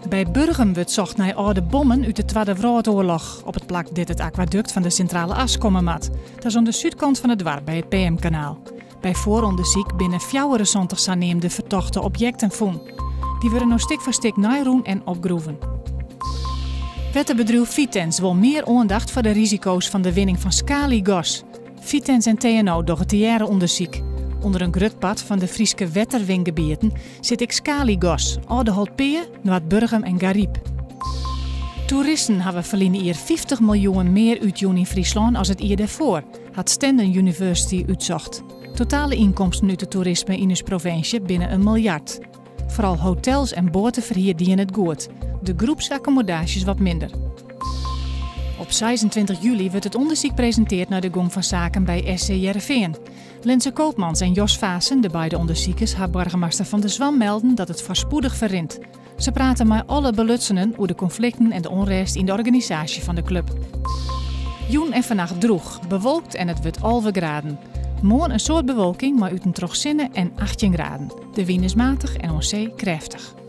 By Burgum wurdt socht nei âlde bommen út de Twadde Wrâldoarloch, op it plak dêr't it akwadukt fan de Sintrale As komme moat. Dat is oan de súdkant fan it doarp by it PM-kanaal. By foarûndersyk binne 74 saneamde fertochte objekten fûn. Dy wurde no stik foar stik neirûn en opgroeven. Wetterbedriuw Vitens wol mear oandacht foar de risiko's fan de winning fan skalygas. Vitens en TNO dogge tegearre ûndersyk. Under in grut part fan de Fryske wetterwingebieten sit ek skalygas, Aldeholtpea, Noardburgum en Garyp. Toeristen hawwe ferline jier 50 miljoen mear útjûn yn Fryslân as it jier dêrfoar, hat Stenden University útsocht. Totale ynkomsten út it toerisme yn ús provinsje binne in miljard. Foaral hotels en boateferhier diene it goed, de groepsakkommodaasjes wat minder. Op 26 july wurdt it ûndersyk presinteard nei de gong fan saken by SC Hearrenfean. Linse Koopmans en Jos Vaessen, de beide ûndersikers, ha boargemaster Van der Zwan melden dat it foarspoedich ferrint. Se prate mei alle belutsenen oer de konflikten en de ûnrêst yn de organisaasje fan de klup. Jûn en fannacht drûch, bewolkt en it wurdt 11 graden. Moarn in soad bewolking mei út en troch sinne en 18 graden. De wyn is matich en oan see krêftich.